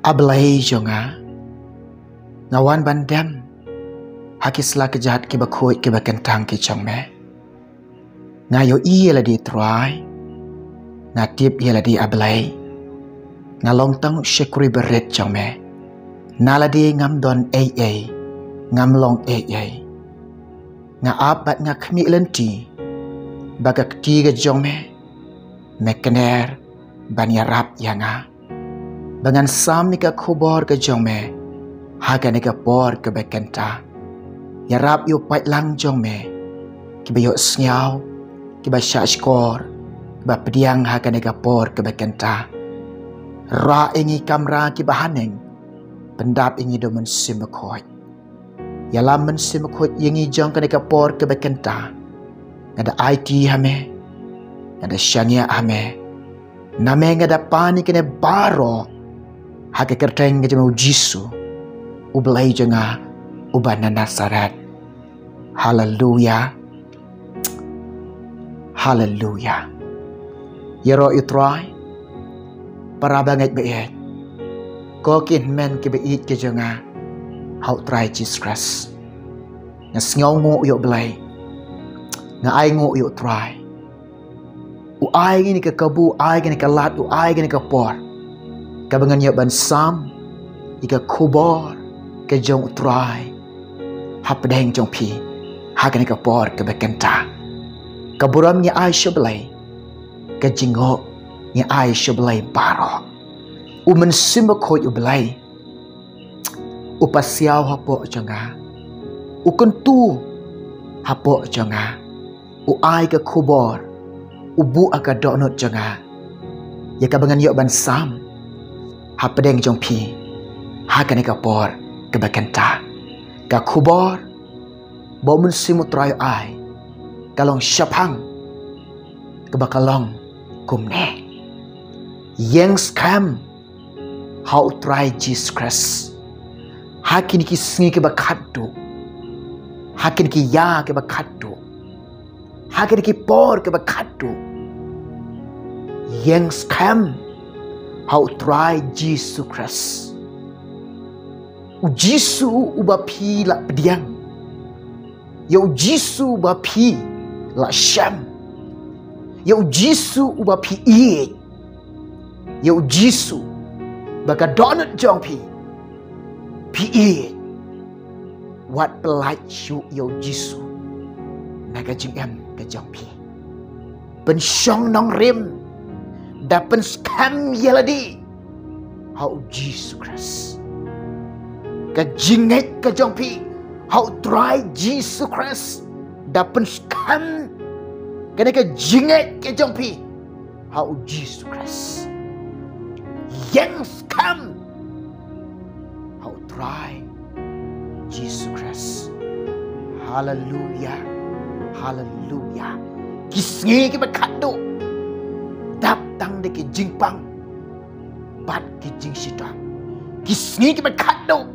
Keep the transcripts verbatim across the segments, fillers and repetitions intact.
A Blei jong nga, nga wan ban dem ha ki sla kjat kiba khuid kiba kyntang ki jong me. Nga ïohi ïa lade Trai, nga tip ïa lade A Blei. Nga long tang u shakri barit jong me. Na lade ngam don ei ei, ngam long ei ei. Nga ap bad nga khmih lynti ba ka kti ka jong me, me kner ban ïarap ïa nga. Ba ngan sam ïa ka khubor ka jong me ha kane ka por kaba kynta. Ïarap ïa u paidlang jong me, kiba ïohsngew, kiba shah shkor, kiba pdiang ha kane ka por kaba kynta. Rah ïa ngi kamra kiba haneng, pyndap ïa ngi da u Mynsiem Bakhuid. Ïalam Mynsiem Bakhuid ïa ngi jong kane ka por kaba kynta. Nga da aiti ha me, nga da shaniah ha me. Na me nga da pan ïa kine baroh ha ka kyrteng ka jong u Jisu, U Blei jong nga, uba na Nasaret. Haleluya. Haleluya. Ïaroh ïa u Trai, para bangeit ba ïeit. Ko ki hynmen kiba ïeit ki jong nga ha u Trai Jisu Khrist. Nga sngewnguh ïa u Blei. Nga ainguh ïa u Trai. U ai ngi kane ka kabu, u ai ngi kane ka lad, u ai ngi kane ka por, kaba ngan ïoh ban sam ïa ka khubor ka jong u Trai hapdeng jong phi ha kane ka por kaba kynta. Ka burom ngi ai sha u Blei, ka jingnguh ngi ai sha u Blei baroh. U Mynsiem Bakhuid u Blei u pasiaw hapoh jong nga, u kyntu hapoh jong nga, u ai ka khubor, u buh ha ka dohnud jong nga ïa kaba ngan ïoh ban sam hapdeng jong phi ha kane ka por kaba kynta. Ka khubor ba u Mynsiem u Trai u ai ka long shaphang kaba ka long kumne: Ïeng skhem ha u Trai Jisu Khrist ha kine ki sngi kiba khatduh, ha kine ki ïa kiba khatduh, ha kine ki por kiba khatduh. Ïeng skhem ha u Trai Jisu Khrist. U Jisu uba phi la pdiang, ïa u Jisu uba phi la shem, ïa u Jisu uba phi ïeit, ïa u Jisu ba ka dohnud jong phi phi ïeit. Wat pyllait shuh ïa u Jisu na ka jingim ka jong phi. Pynshong nongrim, da pynskhem ïa lade ha u Jisu Khrist. Ka jingngeit ka jong phi ha u Trai Jisu Khrist, da pynskhem kane ka jingngeit ka jong phi ha u Jisu Khrist. Ïeng skhem ha u Trai Jisu Khrist. Haleluya. Haleluya. Ki sngi kiba khatduh, dap tang da ki jingpang bad ki jingshitom. Ki sngi kiba khatduh,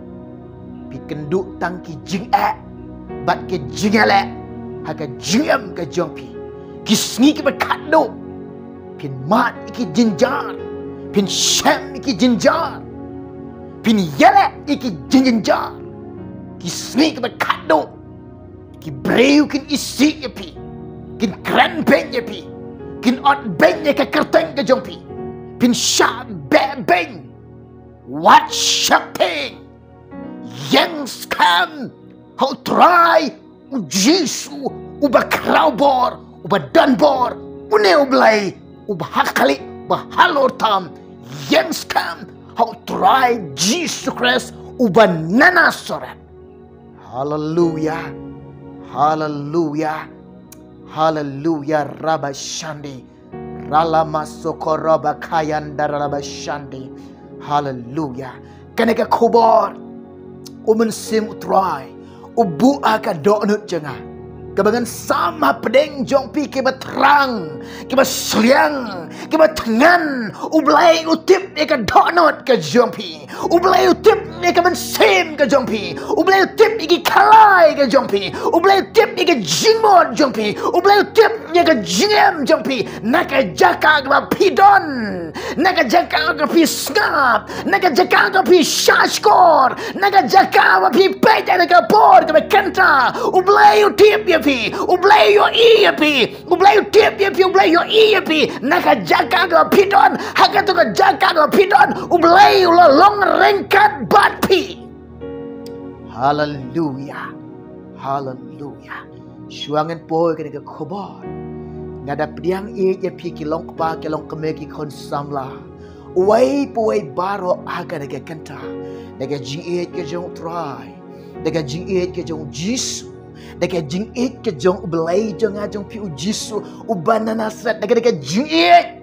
phi kynduh tang ki jingeh bad ki jingïaleh ha ka jingim ka jong phi. Ki sngi kiba khatduh, phin mad ïa ki jynjar, phin shem ïa ki jynjar, phin ïaleh ïa ki jynjar. Ki sngi kiba khatduh, ki briew kin isih ïa phi, kin kren beiñ ïa phi, kin ot beiñ ïa ka kyrteng ka jong phi, phin shah beh beiñ. Wat sheptieng. Ïeng skhem ha u Trai u Jisu, uba khraw bor, uba don bor, une u Blei uba ha khlieh, uba halor tam. Ïeng skhem ha u Trai Jisu Khrist uba na Nasaret. Haleluya. Haleluya. Haleluya. Rabashandi. Ralamasokoroba kayanda rabashandi. Haleluya. Kane ka khubor u Mynsiem u Trai u buh ha ka dohnud jong nga, kaba ngan sam hapdeng jong phi, kiba thrang, kiba sliang, kiba thngan. U Blei u tip ïa ka dohnud ka jong phi. U Blei u tip ïa ka mynsiem ka jong phi. U Blei u tip ïa ki khalai ka jong phi. U Blei u tip ïa ka jingmut jong phi. U Blei u tip ïa ka jingim jong phi. Na ka jaka kaba phi don, na ka jaka kaba phi sngap, na ka jaka kaba phi shahshkor, na ka jaka kaba phi peit ha kane ka por kaba kynta, U Blei u tip ïa phi. U Blei u ïohi ïa phi. U Blei u tip ïa phi, U Blei u ïohi ïa phi. Na ka jaka kaba phi don, ha kato ka jaka kaba phi don, U Blei u la long ryngkat bad phi. Haleluya. Haleluya. Shuwa ngin poi kane ka khubor, nga da pdiang ïeit ïa phi ki long kpa, ki long kmie, ki khun samla, uwei pa uwei baroh ha kane ka kynta, da ka jingïeit ka jong U Trai, da ka jingïeit ka jong U Jisu, da ka jingïeit ka jong U Blei jong nga jong phi, U Jisu uba na Nasaret, da ka, da ka jingïeit,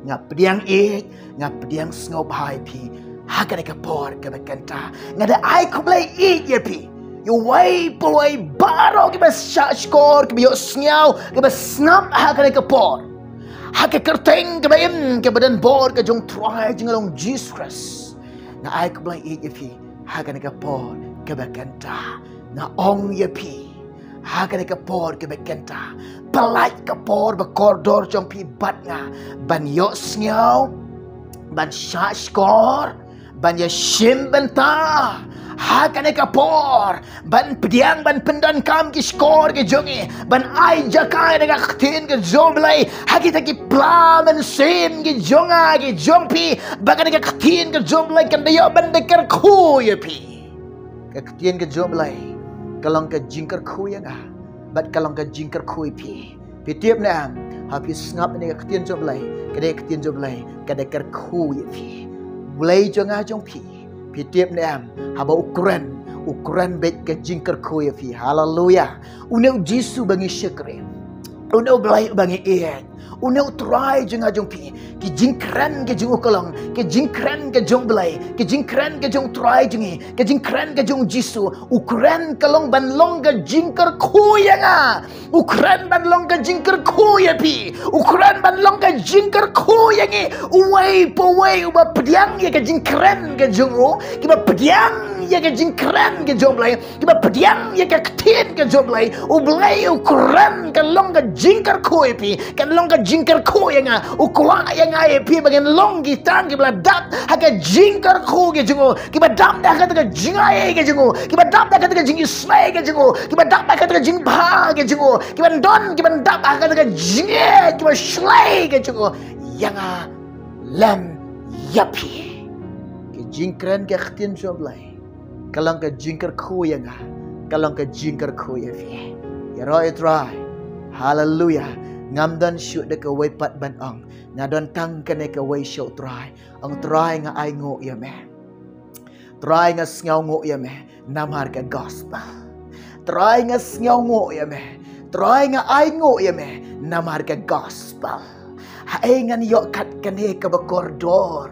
nga pdiang ïeit, nga pdiang sngewbha ïa phi ha kane ka por kaba kynta. Nga da ai khublei ïeit ïa phi, ïa uwei pa uwei baroh kiba shahshkor, kiba ïohsngew, kiba sngap ha kane ka por, ha ka kyrteng kaba im, kaba donbor ka jong U Trai jong nga long Jisu Khrist. Nga ai khublei ïeit ïa phi ha kane ka por kaba kynta. Nga ong ïa phi ha kane ka por kaba kynta, pynlait ka por ba kordor jong phi bad nga ban ïohsngew, ban shahshkor, ban ïashim bynta ha kane ka por, ban pdiang, ban pyndonkam ki shkor ki jong ngi, ban ai jaka ïa ka ktien ka jong U Blei ha kita ki pla mynsiem ki jong nga, ki jong phi, ba kane ka ktien ka jong U Blei kan da ïoh ban da kyrkhu ïa phi. Ka ktien ka jong U Blei ka long ka jingkyrkhu ïa nga bad ka long ka jingkyrkhu ïa phi. Phi tip ne em, haba phi sngap ïa ka ktien jong U Blei, ka dei ka ktien jong U Blei ka da kyrkhu ïa phi. U Blei jong nga jong phi, phi tip ne em, haba u kren, u kren bad ka jingkyrkhu ïa phi. Haleluya. Une U Jisu ba ngi shakri, une U Blei ba ngi ïeit, une U Trai jong nga jong phi, ki jingkren ki jong u ka long, ki jingkren ki jong U Blei, ki jingkren ki jong U Trai jong ngi, ki jingkren ki jong U Jisu, u kren ka long ban long ka jingkyrkhu ïa nga. U kren ban long ka jingkyrkhu ïa phi. U kren ban long ka jingkyrkhu ïa ngi. Uwei pa uwei uba pdiang ïa ka jingkren ka jong u, kiba pdiang ïa ka jingkren ka jong U Blei, kiba pdiang ïa ka ktien ka jong U Blei, U Blei u kren kan long ka jingkyrkhu ïa phi, kan long ka jingkyrkhu ïa nga. U kwah ïa nga ïa phi ba ngin long ki tang kiba la dap ha ka jingkyrkhu ka jong u, kiba dap da kata ka jingai ka jong u, kiba dap da kata ka jingisynei ka jong u, kiba dap da kata ka jingbha ka jong u, kiba don, kiba dap ha kata ka jingeh, kiba shlei ka jong u ïa nga lem ïa phi. Ka jingkren ka ktien jong U Blei ka long ka jingkyrkhu ïa nga, ka long ka jingkyrkhu ïa phi. Ïaroh ïa U Trai. Haleluya. Ngam don shuh da kawei pat ban ong, nga don tang kane kawei sha U Trai. Ong, Trai nga ainguh ïa me. Trai nga sngewnguh ïa me namar ka gospel. Trai nga sngewnguh ïa me. Trai nga ainguh ïa me namar ka gospel. Haei ngan ïoh kat kane kaba kordor.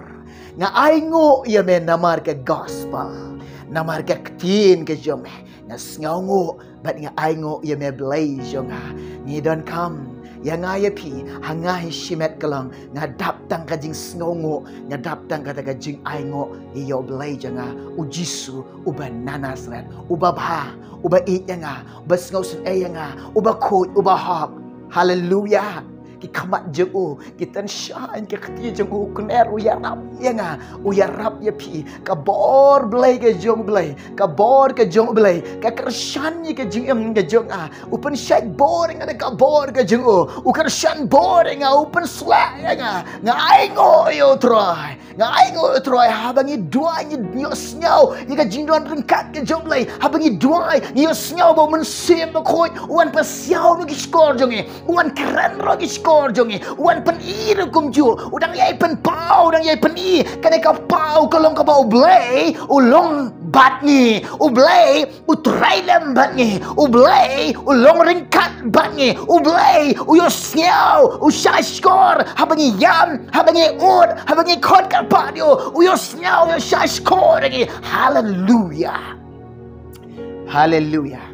Nga ainguh ïa me namar ka gospel, namar ka ktien ka jong me. Nga sngewnguh bad nga ainguh ïa me Blei jong nga. Ngi donkam ïa nga ïa phi, ha nga hi shimet ka long, nga dap tang ka jingsngewnguh, nga dap tang kata ka jingainguh ïa U Blei jong nga, U Jisu uba na Nasaret, uba bha, uba ïeit ïa nga, uba sngewsynei ïa nga, uba khuid, uba hok. Haleluya. Ki khmat jong u ki tyngshaiñ, ki kti jong u kner, u ïarap ïa nga, u ïarap ïa phi. Ka bor Blei ka jong Blei, ka bor ka jong Blei ka kyrshan ïa ka jingim ka jong nga. U pynshait bor ïa nga da ka bor ka jong u, u kyrshan bor ïa nga, u pynshlur ïa nga. Nga ainguh ïa U Trai. Nga ainguh ïa U Trai, haba ngi duwai ngi ïohsngew ïa ka jingdon ryngkat ka jong Blei. Haba ngi duwai ngi ïohsngew ba U Mynsiem Bakhuid u wan pasiaw ruh ki shkor jong ngi, u wan kren ruh ki shkor jong ngi, u wan pyni ruh kumjuh. U dang ïai pynpaw, u dang ïai pyni. Kane ka paw ka long kaba U Blei u long bad ngi. U Blei u trei lem bad ngi. U Blei u long ryngkat bad ngi. U Blei u ïohsngew, u shahshkor haba ngi ïam, haba ngi ud, haba ngi khot kyrpad ïa u. U ïohsngew, u ïoh shahshkor ïa ngi. Haleluya. Haleluya.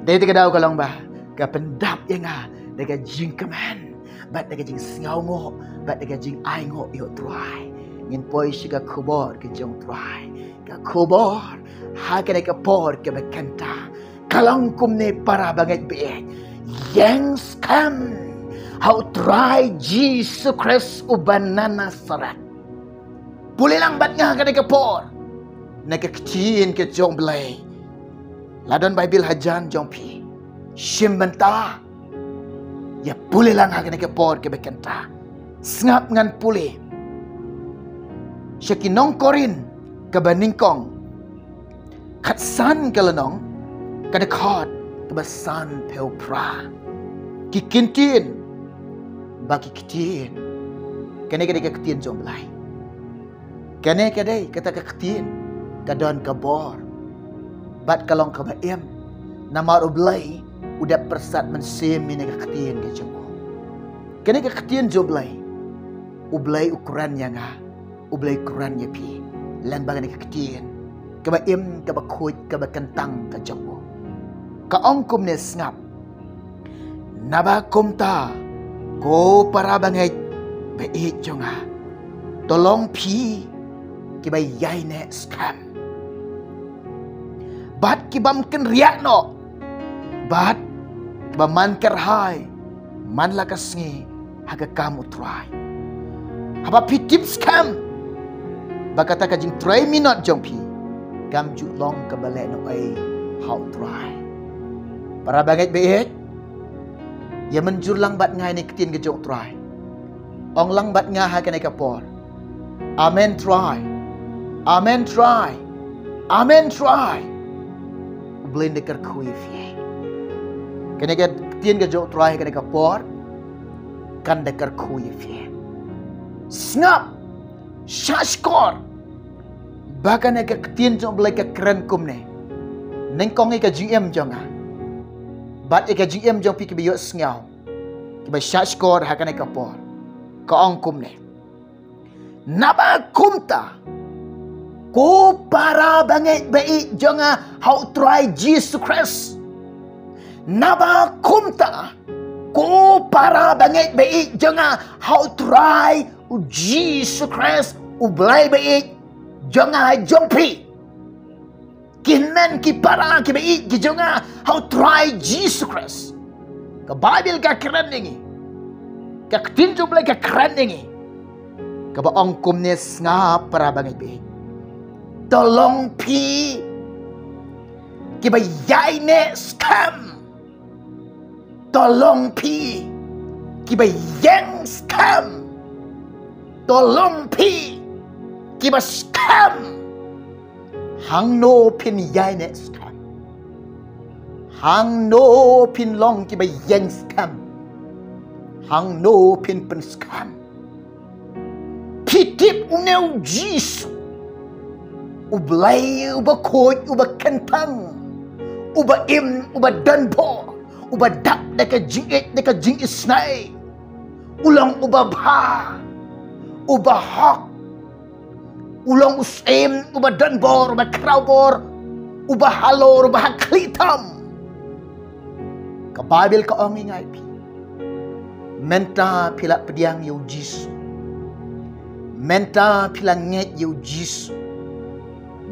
Dei te ka daw ka long ba ka pyndap ïa nga da ka jingkmen bad da ka jingsngewnguh bad da ka jingainguh ïa U Trai. Ngin poi sha ka khubor ka jong U Trai. Ka khubor ha kane ka por kaba kynta ka long kumne, para bangeit baieit. Ïeng skhem ha U Trai Jisu Khrist uba na Nasareth. Pule lang bad nga ha kane ka por na ka ktien ka jong U Blei. La don Baibl hajan jong phi, shim bynta. Ïa pule lang ha kane ka por kaba kynta. Sngap, ngan pule sha ki nong Korinth kaba nyngkong, khatsan ka lynnong, ka dkhot kaba sanphew phra. Ki kyntien ba ki ktien. Kane ka dei ka ktien jong U Blei. Kane ka dei kata ka ktien, ka don ka bor bad ka long kaba im. Namar U Blei u dep pyrsad mynsiem ïa kane ka ktien ka jong u. Kane ka ktien jong U Blei, U Blei u kren ïa nga, U Blei u kren ïa phi lyngba kane ka ktien kaba im, kaba khuid, kaba kyntang ka jong u. Ka ong kumne, sngap. Naba kumta, ko para bangeit baieit jong nga, to long phi kiba ïaineh skhem bad kibym kynriah noh bad kiba man kyrhai man la ka sngi ha ka kam U Trai. Haba phi tip skhem ba kata ka jingtrei minot jong phi kam ju long kaba lehnohei ha U Trai. Para bangeit baieit, ïa mynjur lang bad nga ïa kane ka ktien ka jong U Trai. Ong lang bad nga ha kane ka por: Amen, Trai. Amen, Trai. Amen, Trai. U Blei un da kyrkhu ïa phi. Kane ka ktien ka jong U Trai ha kane ka por kan da kyrkhu ïa phi. Sngap, shahshkor ba kane ka ktien jong U Blei ka kren kumne. Nyngkong ïa ka jingim jong nga bad ïa ka jingim jong phi kiba ïohsngew, kiba shahshkor ha kane ka por. Ka ong kumne: Naba kumta, ko para bangeit baieit jong nga ha U Trai Jisu Khrist. Naba kumta, ko para bangeit baieit jong nga ha U Trai U Jisu Khrist, U Blei baieit jong nga, jong phi. Ki hynmen ki para ki baieit ki jong nga ha U Trai Jisu Khrist. Ka Baibl ka kren ïa ngi, ka ktien jong U Blei ka kren ïa ngi, kaba ong kumne: Sngap, para bangeit baieit, to long phi kiba ïaineh skhem. To long phi kiba ïeng skhem. To long phi kiba skhem. Hangno phin ïaineh skhem? Hangno phin long kiba ïeng skhem? Hangno phin pynskhem? Phi tip une U Jisu, U Blei uba khuid, uba kyntang, uba im, uba donbor, uba dap da ka jingïeit, da ka jingisynei. U long uba bha, uba hok. U long u syiem uba donbor, uba khrawbor, uba halor, uba ha khlieh tam. Ka Baibl ka ong ïa nga ïa phi, mynta phi la pdiang ïa U Jisu, mynta phi la ngeit ïa U Jisu,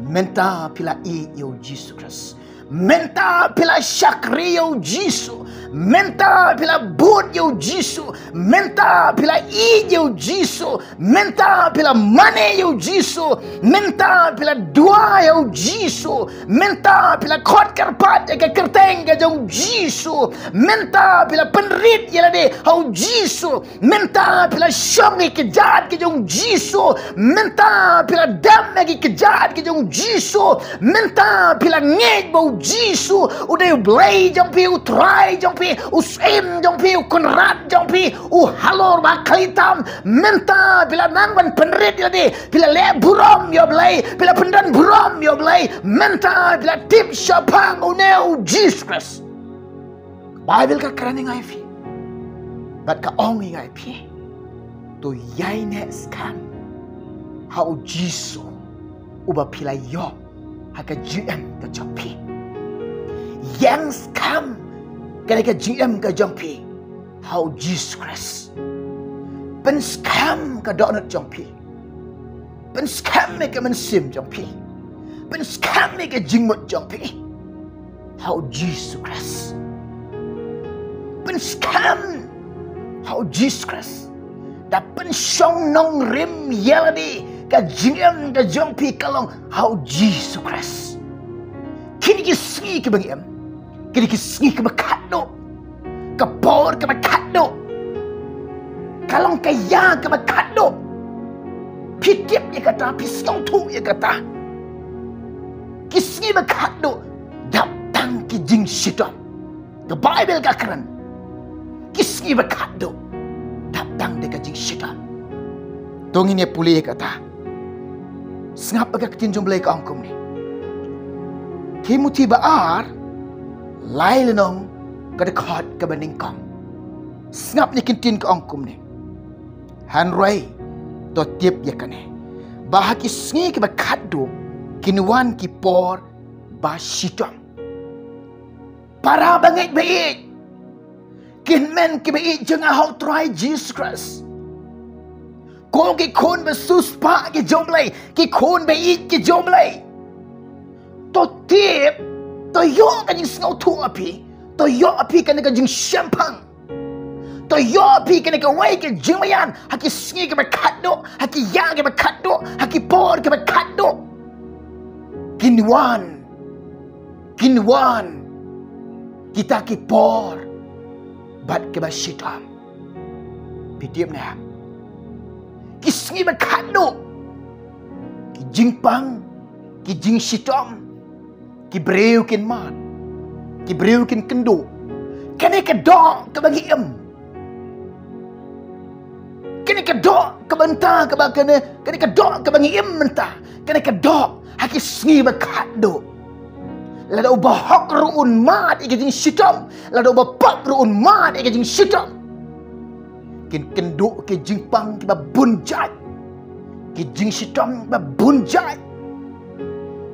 mynta phi la ïeit ïa U Jisu Khrist, mynta phi la shakri ïa U Jisu, mynta phi la bud ïa U Jisu, mynta phi la ïeit ïa U Jisu, mynta phi la mane ïa U Jisu, mynta phi la duwai ïa U Jisu, mynta phi la khot kyrpad ïa ka kyrteng ka jong U Jisu, mynta phi la pynrit ïa lade ha U Jisu, mynta phi la shong ïa ki kjat ki jong U Jisu, mynta phi la dem ïa ki kjat ki jong U Jisu, mynta phi la ngeit ba U Jisu u dei U Blei jong phi, U Trai jong phi, U Syiem jong phi, U Kynrad jong phi, U halor ba khlieh tam. Mynta phi la nang ban pynrit ïa lade, phi la leh burom ïa U Blei, phi la pyndon burom ïa U Blei. Mynta phi la tip shaphang une U Jisu Khrist. Baibl ka kren ïa nga ïa phi, bad ka ong ïa nga ïa phi, to ïaineh skhem ha U Jisu uba phi la ïoh ha ka jingim ka jong phi. Ïeng skhem kane ka jingim ka jong phi ha U Jisu Khrist. Pynskhem ka dohnud jong phi. Pynskhem ïa ka mynsiem jong phi. Pynskhem ïa ka jingmut jong phi ha u Jisu Khrist. Pynskhem ha u Jisu Khrist. Da pynshong nongrim ïa lade, ka jingim ka jong phi ka long ha u Jisu Khrist. Kine ki sngi kiba ngi im, kine ki sngi kiba khatduh, ka por kaba khatduh, ka long ka ïa kaba khatduh. Phi tip ïa kata, phi sngewthuh ïa kata. Ki sngi ba khatduh dap tang ki jingshitom. Ka Baibl ka kren, ki sngi ba khatduh dap tang da ka jingshitom. To ngin ïa pule ïa kata. Sngap ïa ka ktien jong U Blei, ka ong kumne. Timothi ba ar, lai lynnong, ka dkhot kaba nyngkong. Sngap ïa ka ktien, ka ong kumne. Hynrei to tip ïa kane, ba ha ki sngi kiba khatduh kin wan ki por ba shitom. Para bangeit baieit, ki hynmen kiba ïeit jong nga ha u Trai Jisu Khrist, ko ki khun ba siewspah ki jong U Blei, ki khun baieit ki jong U Blei, to tip, to ïoh ka jingsngewthuh ha phi, to ïoh ha phi kane ka jingshemphang. To ïoh ha phi kane kawei ka jingmaïan, ha ki sngi kiba khatduh, ha ki ïa kiba khatduh, ha ki por kiba khatduh. Kin wan, kin wan kita ki por bad kiba shitom. Phi tip ne em? Ki sngi ba khatduh, ki jingpang, ki jingshitom, ki briew kin mad, ki briew kin kynduh. Kane ka doh kaba ngi im, kane ka doh kaba mynta, kaba kane, kane ka doh kaba ngi im mynta, kane ka doh ha ki sngi ba khatduh. Lada u bahok ruh un mad ïa ka jingshitom, lada u bapop ruh un mad ïa ka jingshitom. Kin kynduh ki jingpang kiba bun jait, ki jingshitom kiba bun jait,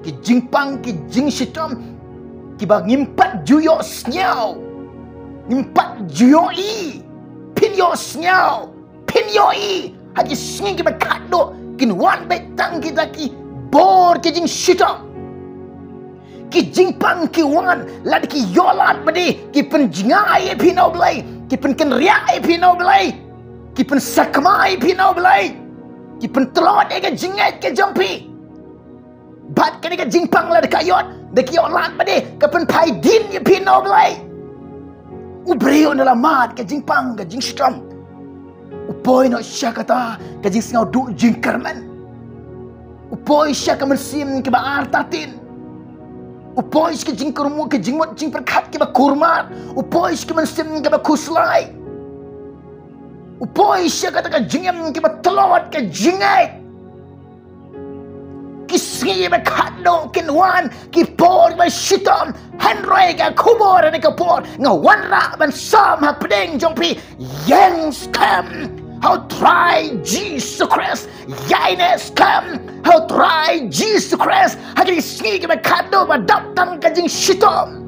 ki jingpang ki jingshitom kiba ngim pat ju ïohsngew, ngim pat ju ïohi. Phin ïohsngew, phin ïohi, ha ki sngi kiba khatduh kin wan beit tang kita ki bor ki jingshitom. Ki jingpang ki wan lada ki ïoh lad pat de, ki pynjngai ïa phi na U Blei, ki pynkynriah ïa phi na U Blei, ki pynsakma ïa phi na U Blei, ki pyntlot ïa ka jingngeit ka jong phi. Bad kane ka jingpang lada ka ïoh, da ki ïoh lad pat de, ka pynphai dien ïa phi na U Blei. U briew u la mad ka jingpang ka jingshitom, u poi noh sha kata ka jingsngewduh jingkyrmen. U poi sha ka mynsiem kaba artatien. U poi sha ka jingkyrmut, ka jingmut jingpyrkhat kaba kurmat. U poi sha ka mynsiem kaba khuslai. U poi sha kata ka jingim kaba tlot ka jingngeit. Ki sngi ba khatduh kin wan, ki por ba shitom. Hynrei ka khubor ha kane ka por nga wanrah ban sam hapdeng jong phi. Ïeng skhem ha u Trai Jisu Khrist. Ïaineh skhem ha u Trai Jisu Khrist ha ki sngi kiba khatduh ba dap tang ka jingshitom.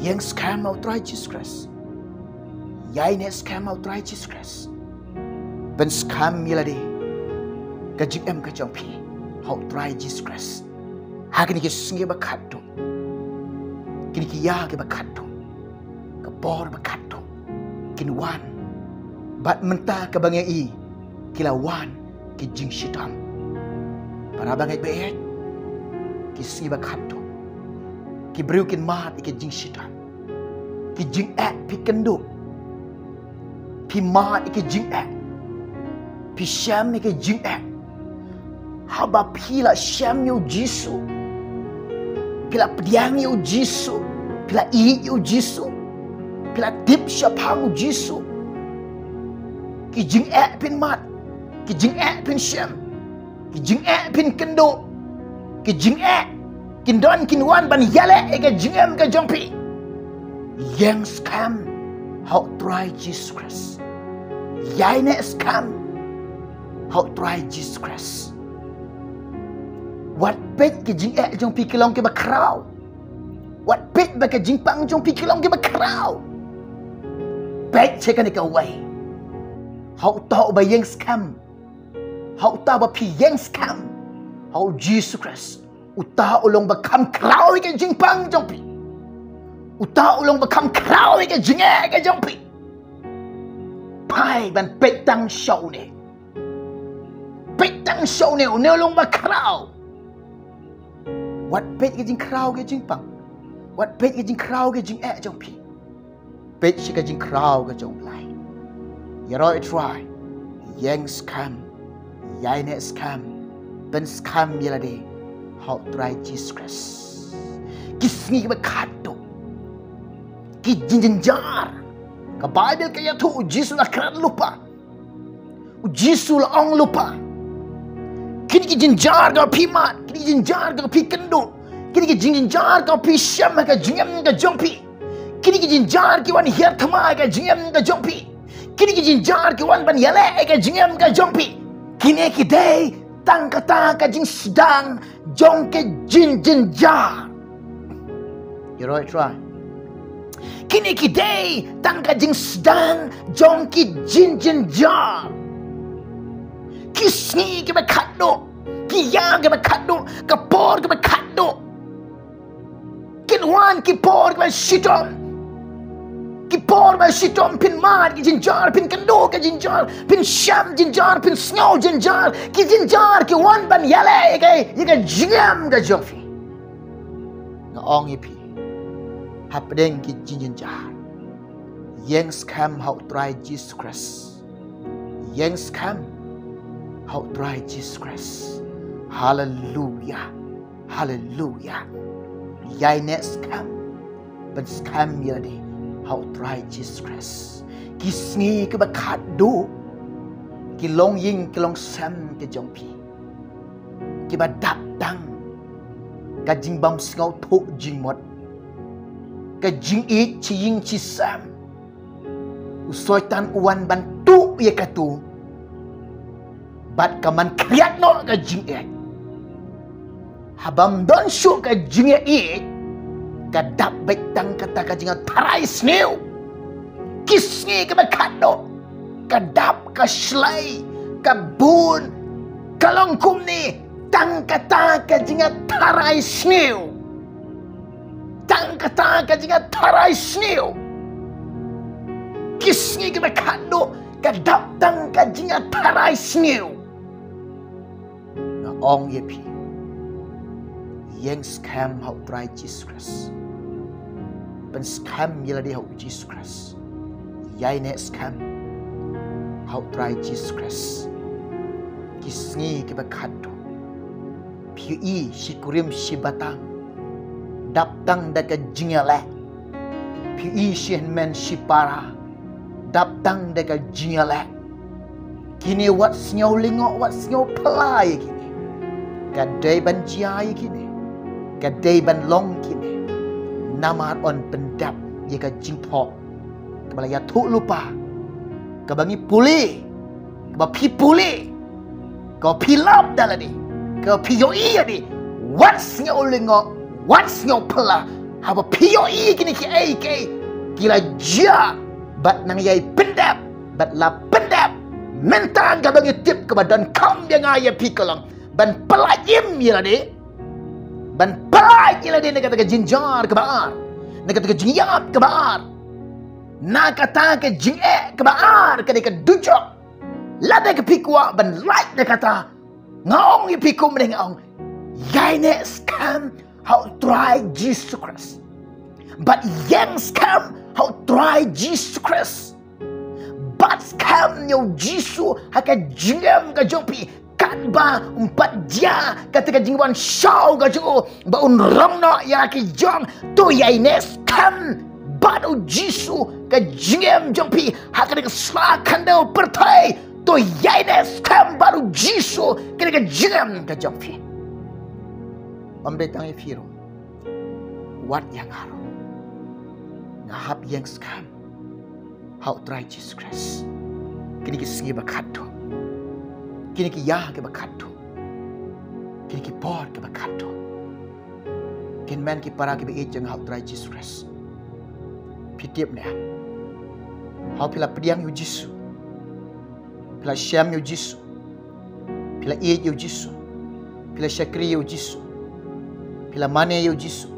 Ïeng skhem ha u Trai Jisu Khrist. Ïaineh skhem ha u Trai Jisu Khrist. Pynskhem ïa lade, ka jingim ka jong phi ha u Trai Jisu Khrist. Ha kine ki sngi ba khatduh, kine ki ïa kiba khatduh, ka por ba khatduh kin wan. Bad mynta kaba ngi i, ki la wan ki jingshitom. Para bangeit baieit, ki sngi ba khatduh, ki briew kin mad ïa ki jingshitom. Ki jingeh phi kynduh, phi mad ïa ki jingeh, phi shem ïa ki jingeh. Haba phi la shem ïa u Jisu, phi la pdiang ïa u Jisu, phi la ïeit ïa u Jisu, phi la tip shaphang u Jisu, ki jingeh phin mad, ki jingeh phin shem, ki jingeh phin kynduh, ki jingeh kin don kin wan ban ïaleh ïa ka jingim ka jong phi. Ïeng skhem ha u Trai Jisu Khrist. Ïaineh skhem ha u Trai Jisu Khrist. Wat peit ki jingeh jong phi ki long kiba khraw. Wat peit ba ka jingpang jong phi ki long kiba khraw. Peit sha kane kawei. Ha uta uba ïeng skhem. Ha uta ba phi ïeng skhem ha u Jisu Khrist. Uta u long ba kham khraw ïa ka jingpang jong phi. Uta u long ba kham khraw ïa ka jingeh ka jong phi. Phai ban peit tang sha une. Peit tang sha une, une u long ba khraw. Wat peit ka jingkhraw ka jingpang. Wat peit ka jingkhraw ka jingeh jong phi. Peit sha ka jingkhraw ka jong u Blei. Ïaroh ïa u Trai. Ïeng skhem. Ïaineh skhem. Pynskhem ïa lade ha u Trai Jisu Khrist. Ki sngi kiba khatduh. Ki jingjynjar. Ka Baibl ka ïathuh u Jisu la kren lypa. U Jisu la ong lypa. Kine ki jynjar kiba phi mad, kine ki jynjar kiba phi kynduh, kine ki jynjar kiba phi shem ha ka jingim ka jong phi. Kine ki jynjar ki wan hiar thma ha ka jingim ka jong phi. Kine ki jynjar ki wan ban ïaleh ha ka jingim ka jong phi. Kine ki dei tang kata ka jingsdang jong ka jingjynjar. Ïaroh ïa u Trai. Kine ki dei tang ka jingsdang jong ki jingjynjar. Ki sngi kiba khatduh, ki ïa kiba khatduh, ka por kaba khatduh. Kin wan ki por kiba shitom. Ki por ba shitom phin mad ki jynjar, phin kynduh ki jynjar, phin shem jynjar, phin sngew jynjar. Ki jynjar ki wan ban ïaleh ïa ka, ïa ka jingim ka jong phi. Nga ong ïa phi. Hapdeng ki jingjynjar. Ïeng skhem ha u Trai Jisu Khrist. Ïeng skhem ha u Trai Jisu Khrist. Haleluya. Haleluya. Ïaineh skhem. Pynskhem ïa lade ha u Trai Jisu Khrist. Ki sngi kiba khatduh. Ki longïing ki longsem ki jong phi. Kiba dap tang ka jingbym sngewthuh jingmut. Ka jingïeit shi ïing shi sem. U Soitan u wan ban tuh ïa katu. Bad ka man khriat noh ka jingïeit. Haba ym don shuh ka jingïeit, ka dap beit tang kata ka jingïatharai sniew. Ki sngi kiba khatduh, ka dap, ka shlei, ka bun, ka long kumne, tang kata ka jingïatharai sniew. Tang kata ka jingïatharai sniew. Ki sngi kiba khatduh, ka dap tang ka jingïatharai sniew. Nga ong ïa phi. Ïeng skhem ha u Trai Jisu Khrist. Pynskhem ïa lade ha u Jisu Khrist. Ïaineh skhem ha u Trai Jisu Khrist. Ki sngi kiba khatduh. Phi ïohi shi kurim shi batang. Dap tang da ka jingïaleh. Phi ïohi shi hynmen shi para. Dap tang da ka jingïaleh. Kine wat sngew lyngngoh, wat sngew phylla ïa kine. Ka dei ban jia ïa kine. Ka dei ban long kine. Namar yn pyndep ïa ka jingthoh. Kaba la ïathuh lypa. Kaba ngi pule. Kaba phi pule. Kaba phi lap da lade. Kaba phi ïohi ïa lade. Wat sngew lyngngoh. Wat sngew phylla. Haba phi ïohi kine kiei kiei ki la jia. Bad nang ïai pyndep. Bad la pyndep. Mynta kaba ngi tip kaba donkam ïa nga ïa phi ka long ban pyllait im ïa lade. Ban pyllait ïa lade na kata ka jynjar kaba ar. Na kata ka jingïap kaba ar. Na kata ka jingeh kaba ar, ka dei ka dujok. Lada ka phi kwah ban lait na kata, nga ong ïa phi kumne, nga ong, ïaineh skhem ha u Trai Jisu Khrist. Bad ïeng skhem ha u Trai Jisu Khrist. Bat skhem ïa u Jisu ha ka jingim ka jong phi. Katba um pat jia kata ka jingwan shaw ka jong u ba un rong noh ïa ki jong. To ïaineh skhem bad u Jisu ka jingim jong phi ha kane ka sla khyndew pyrthei. To ïaineh skhem bad u Jisu kane ka jingim ka jong phi. Ym dei tang ïa phi ruh. Wat ïa nga ruh. Nga hap ïeng skhem ha u Trai Jisu Khrist. Kine ki sngi ba khatduh. Kine ki ïa kiba khatduh. Kine ki por kiba khatduh. Ki hynmen ki para kiba ïeit jong nga ha u Trai Jisu Khrist. Phi tip ne em? Haba phi la pdiang ïa u Jisu. la shem ïa u Jisu. Phi la ïeit ïa u Jisu. Phi la shakri ïa u Jisu. Phi la mane ïa u Jisu.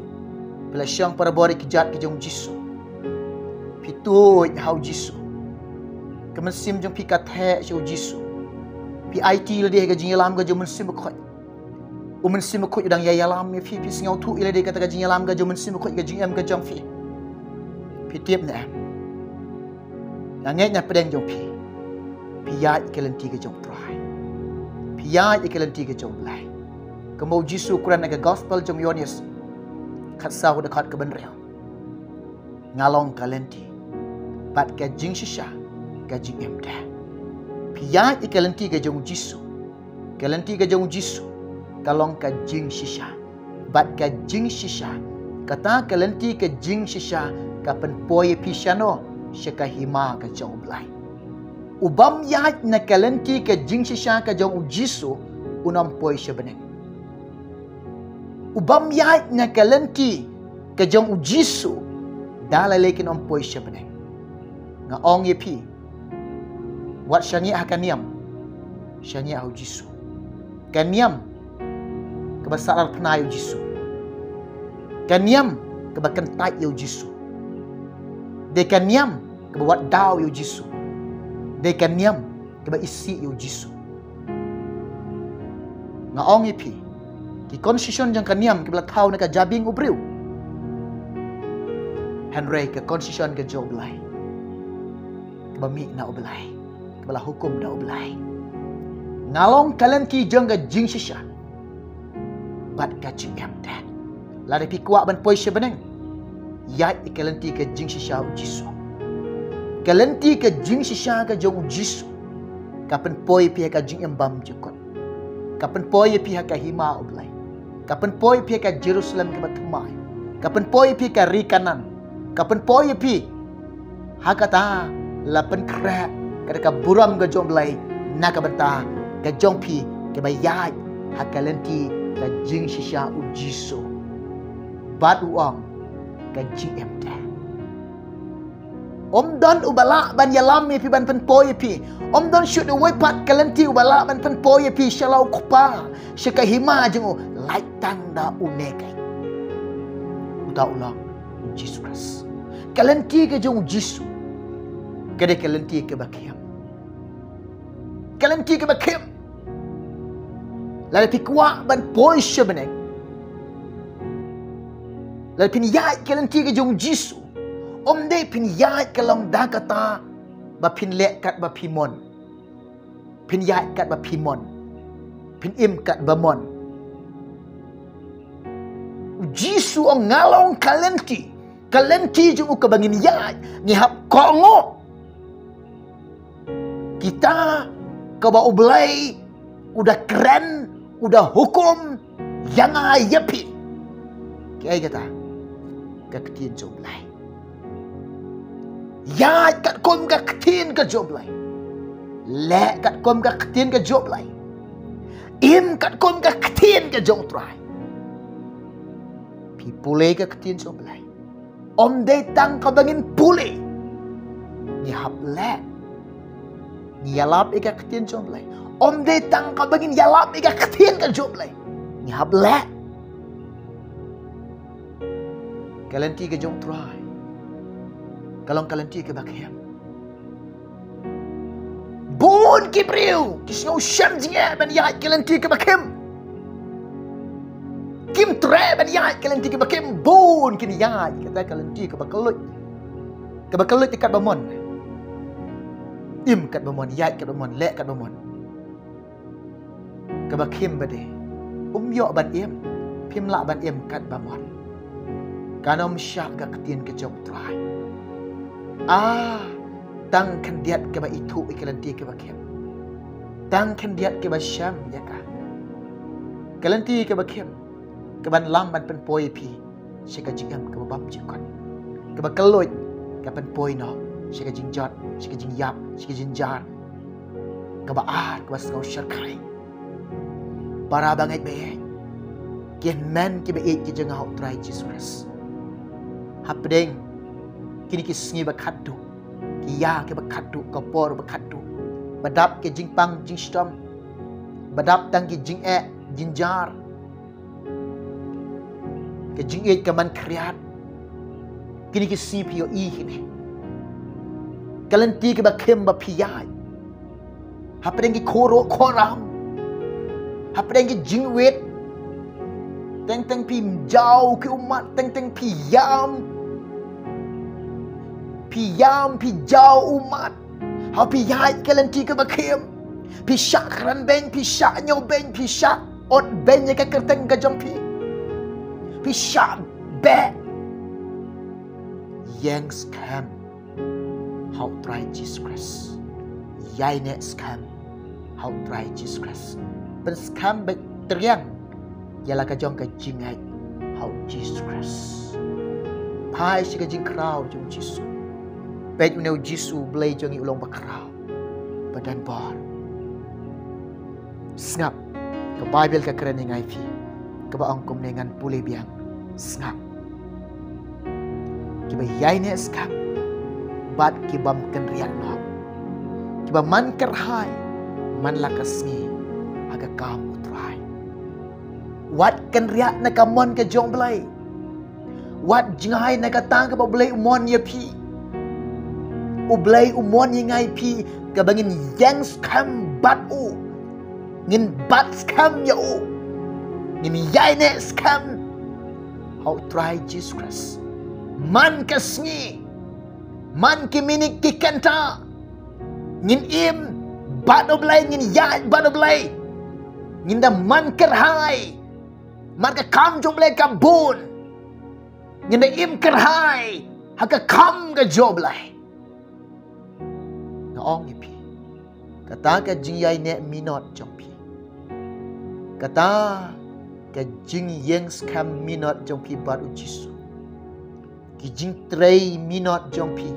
Phi la shong para bor ïa ki jait ki jong u Jisu. Phi tuid ha u Jisu. Ka mynsiem jong phi ka theh sha u Jisu. Phi aiti lade ha ka jingïalam ka jong u Mynsiem Bakhuid. U Mynsiem Bakhuid u dang ïa ïalam ïa phi, phi sngewthuh ïa lade kata ka jingïalam ka jong u Mynsiem Bakhuid, ka jingim ka jong phi. Phi tip ne em? Nga ngeit na pdeng jong phi, phi ïaid ïa ka lynti ka jong u Trai. Phi ïaid ïa ka lynti ka jong u Blei. Kumba u Jisu u kren ha ka gospel jong u Ïoannis khatsaw, dkhot kaba hynriew. Nga long ka lynti bad ka jingshisha, ka jingim te. Phi ïaid ïa ka lynti ka jong u Jisu. Ka lynti ka jong u Jisu ka long ka jingshisha. Bad ka jingshisha, kata ka lynti ka jingshisha ka pynpoi ïa phi shano? Sha ka hima ka jong u Blei. U bym ïaid na ka lynti ka jingshisha ka jong u Jisu, un ym poi sha bneng. U bym ïaid na ka lynti ka jong u Jisu, da lei lei kin ym poi sha bneng. Nga ong ïa phi, wat shaniah ha ka niam, shaniah ha u Jisu. Ka niam kaba salar phna ïa u Jisu. Ka niam kaba kyntait ïa u Jisu. Dei ka niam kaba wad daw ïa u Jisu. Dei ka niam kaba isih ïa u Jisu. Nga ong ïa phi, ki constitution jong ka niam kiba la thaw na ka jabieng u briew. Hynrei ka constitution ka jong u Blei, kaba mih na u Blei, kaba la hukum da u Blei. Nga long ka lynti jong ka jingshisha bad ka jingim te. Lada phi kwah ban poi sha bneng, ïaid ïa ka lynti ka jingshisha u Jisu. Ka lynti ka jingshisha ka jong u Jisu ka pynpoi ïa phi ha ka jingim bymjukut. Ka pynpoi ïa phi ha ka hima u Blei. Ka pynpoi ïa phi ha ka Jerusalem kaba thymmai. Ka pynpoi ïa phi ha ka ri Kanaan. Ka pynpoi ïa phi ha kata la pynkhreh kata ka burom ka jong u Blei na ka bynta ka jong phi, kaba ïaid ha ka lynti ka jingshisha u Jisu. Bad u ong, ka jingim te. Ym don uba lah ban ïalam ïa phi, ban pynpoi ïa phi. Ym don shuh uwei pat ka lynti uba lah ban pynpoi ïa phi sha la u Kpa, sha ka hima jong u, lait tang da une keiñ. Uta u long u Jisu Khrist. Ka lynti ka jong u Jisu ka dei ka lynti kaba khim. Ka lynti kaba khim. Lada phi kwah ban poi sha bneng, lada phin ïaid ka lynti ka jong u Jisu, ym dei phin ïaid ka long da kata ba phin leh kat ba phi mon, phin ïaid kat ba phi mon, phin im kat ba mon. U Jisu u ong, nga long ka lynti, ka lynti jong u kaba ngin ïaid, ngi hap kohnguh. Kita kaba u Blei u da kren, u da hukum ïa nga ïa phi. Kaei kata? Ka ktien jong u Blei. Ïaid katkum ka ktien ka jong u Blei. Leh katkum ka ktien ka jong u Blei. Im katkum ka ktien ka jong u Trai. Phi pule ka ktien jong u Blei. Ym dei tang kaba ngin pule, ngi hap leh. Ngi ïalap ïa ka ktien jong u Blei. Ym dei tang kaba ngin ïalap ïa ka ktien ka jong u Blei, ngi hap leh. Ka lynti ka jong u Trai ka long ka lynti kaba khim. Bun ki briew ki sngew shem jingeh ban ïaid ka lynti kaba khim. Kim treh ban ïaid ka lynti kaba khim. Bun kin ïaid kata ka lynti kaba kylluid, kaba kylluid ïa kat ba mon. Im kat ba mon, ïaid kat ba mon, leh kat ba mon. Kaba khim ba dei, um ïoh ban im, phim lah ban im kat ba mon. Kan ym shah ka ktien ka jong u Trai. Ah, tang khyndiat kaba ithuh ïa ka lynti kaba khim. Tang khyndiat kaba shem ïa ka, ka lynti kaba khim, kaban lam ban pynpoi ïa phi sha ka jingim kaba bymjukut. Kaba kylluid ka pynpoi noh sha ka jingjot, sha ka jingïap, sha ka jingjar. Kaba ar, kaba sngew shyrkhei. Para bangeit ba ïeit, ki hynmen kiba ïeit ki jong u Trai Jisu Khrist, hapdeng kine ki sngi ba khatduh, ki ïa kiba khatduh, ka por ba khatduh, Ba dap ki jingpang jingshitom. Ba dap tang ki jingeh jingjar. Ka jingïeit ka man khriat. Kine ki sngi phi ïohi kine. Ka lynti kaba khim ba phi ïaid. Hapdeng ki khoro khoram. Hapdeng ki jingwit. Teng teng phi jaw ki ummat, teng teng phi ïam. Phi ïam, phi jaw ummat. Ha phi ïaid ka lynti kaba khim. Phi shah kren beiñ, phi shah ñiew beiñ, phi shah ot beiñ ïa ka kyrteng ka jong phi. Phi shah beh. Ïeng skhem ha U Trai Jisu Khrist. Ïaineh skhem ha U Trai Jisu Khrist. Pynskhem beit, triang ïa la ka jong ka jingngeit ha U Jisu Khrist. Phai sha ka jingkhraw jong U Jisu. Peit, une U Jisu U Blei jong ngi u long bakhraw ba don bor. Sngap, ka Baibl ka kren ïa ngi, phi, kaba ong kumne, ngan pule biang. Sngap. Kiba ïaineh skhem bad ki bym kynriah noh, kiba man kyrhai man la ka sngi ha ka kam U Trai. Wat kynriah na ka mon ka jong U Blei. Wat jngai na kata kaba U Blei u mon ïa phi. U Blei u mon ïa ngi, phi, kaba ngin ïeng skhem bad u. Ngin bat skhem ïa u. Ngin ïaineh skhem ha U Trai Jisu Khrist. Man ka sngi, man ki minit ki kynta, ngin im bad U Blei, ngin ïaid bad U Blei. Ngin da man kyrhai. Mar ka kam jong U Blei ka bun. Ngin da im kyrhai ha ka kam ka jong U Blei. Nga ong ïa phi, kata ka jingïaineh minot jong phi, kata ka jingïeng skhem minot jong phi bad U Jisu, ki jingtrei minot jong phi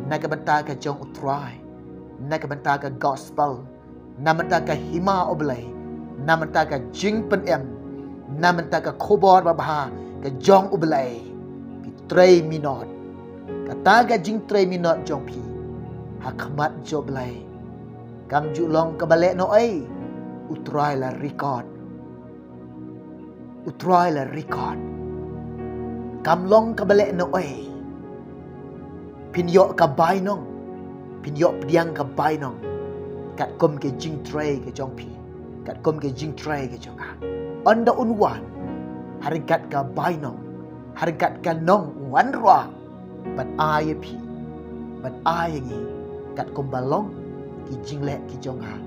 na ka bynta ka jong U Trai, na ka bynta ka gospel, na bynta ka hima U Blei, na bynta ka jingpynim, na bynta ka khubor babha ka jong U Blei. Phi trei minot. Kata ka jingtrei minot jong phi ha khmat jong U Blei, kam ju long kaba lehnohei. U Trai la record. U Trai la record. Kam long kaba lehnohei. Phin ïoh ka bainong. Phin ïoh pdiang ka bainong katkum ka jingtrei ka jong phi, katkum ka jingtrei ka jong nga. Ynda un wan ha ryngkat ka bainong, ha ryngkat ka nongwanrah, ban ai ïa phi, ban ai ïa ngi, katkum ba long ki jingleh ki jong nga,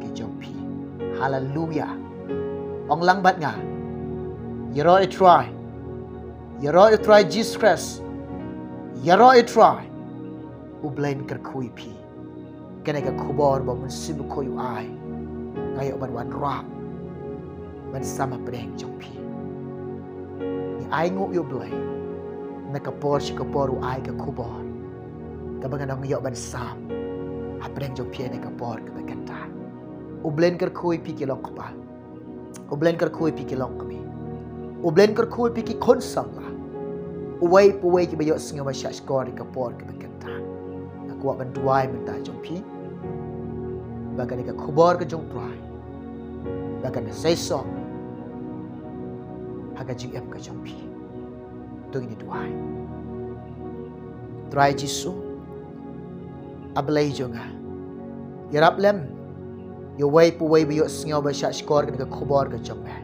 ki jong phi. Haleluia. Ong lang bad nga, ïaroh ïa U Trai. Ïaroh ïa U Trai Jisu Khrist. Ïaroh ïa U Trai. U Blei un kyrkhu ïa phi. Kane ka khubor ba U Mynsiem Bakhuid u ai, nga ïoh ban wanrah, ban sam hapdeng jong phi. Ngi ainguh ïa U Blei, na ka por sha ka por u ai ka khubor kaba ngan ïoh ban sam hapdeng jong phi ha kane ka por kaba kynta. U Blei un kyrkhu ïa phi ki longkpa. U Blei un kyrkhu ïa phi ki longkmie. U Blei un kyrkhu ïa phi ki khun samla. Uwei pa uwei kiba ïohsngew ba shahshkor ïa ka por kaba kynta. Nga kwah ban duwai mynta jong phi, ba kane ka khubor ka jong U Trai, ba kan da seisoh ha ka jingim ka jong phi. To ngin ïa duwai. Trai Jisu, A Blei jong nga, ïarap lem ïa uwei pa uwei ba ïohsngew ba shahshkor kane ka khubor ka jong me.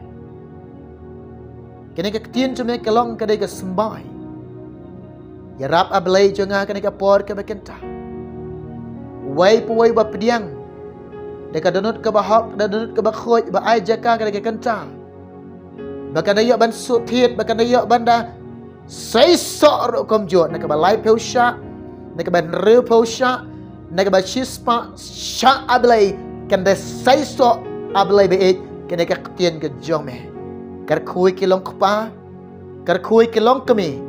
Kane ka ktien jong me ka long ka dei ka symbai. Ïarap, A Blei jong nga, kane ka por kaba kynta. Uwei pa uwei ba pdiang da ka dohnud kaba hok, da dohnud kaba khuid, ba ai jaka kane ka kynta, ba kan da ïoh ban shu thied, ba kan da ïoh ban da seisoh ruh kumjuh, na kaba laiphew shah, na kaba hynriewphew shah, na kaba shispah shah, A Blei, kan da seisoh, A Blei baieit, kane ka ktien ka jong me. Kyrkhu ïa ki longkpa, kyrkhu ïa ki longkmie,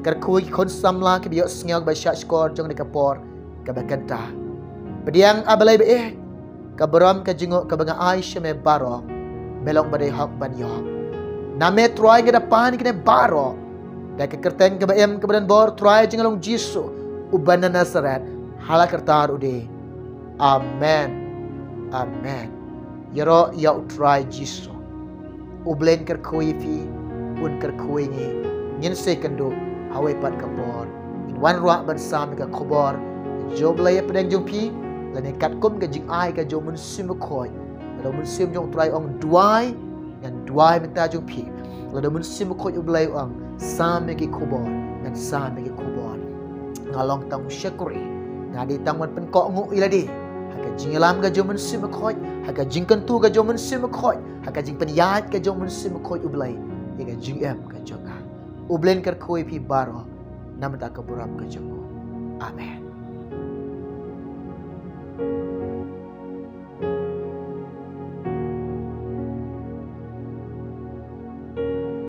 kyrkhu ïa ki khun samla kiba ïohsngew ba shahshkor jong kane ka por kaba kynta. Pdiang, A Blei baieit, ka burom ka jingnguh kaba nga ai sha me baroh, me long ba dei hok ban ïoh. Na me Trai nga da pan ïa kine baroh da ka kyrteng kaba im kaba don bor, Trai jong nga long Jisu uba na Nasaret, ha la ka rta ruh dei Amen. Amen. Ïaroh ïa U Trai Jisu. U Blei un kyrkhu ïa phi, un kyrkhu ïa ngi. Ngin sa ïakynduh ha kawei pat ka por. Ngin wanrah ban sam ïa ka khubor jong U Blei hapdeng jong phi, lane katkum ka jingai ka jong U Mynsiem Bakhuid. Lada U Mynsiem jong U Trai u ong duwai, ngan duwai mynta jong phi. Lada U Mynsiem Bakhuid U Blei u ong sam ïa ki khubor, ngan sam ïa ki khubor. Nga long tang u shakri, nga dei tang ban pynkohnguh ïa lade ha ka jingïalam ka jong U Mynsiem Bakhuid, ha ka jingkyntu ka jong U Mynsiem Bakhuid, ha ka jingpynïaid ka jong U Mynsiem Bakhuid U Blei ïa ka jingim ka jong nga. U Blei un kyrkhu ïa phi baroh na ka bynta ka burom ka jong u. Amen.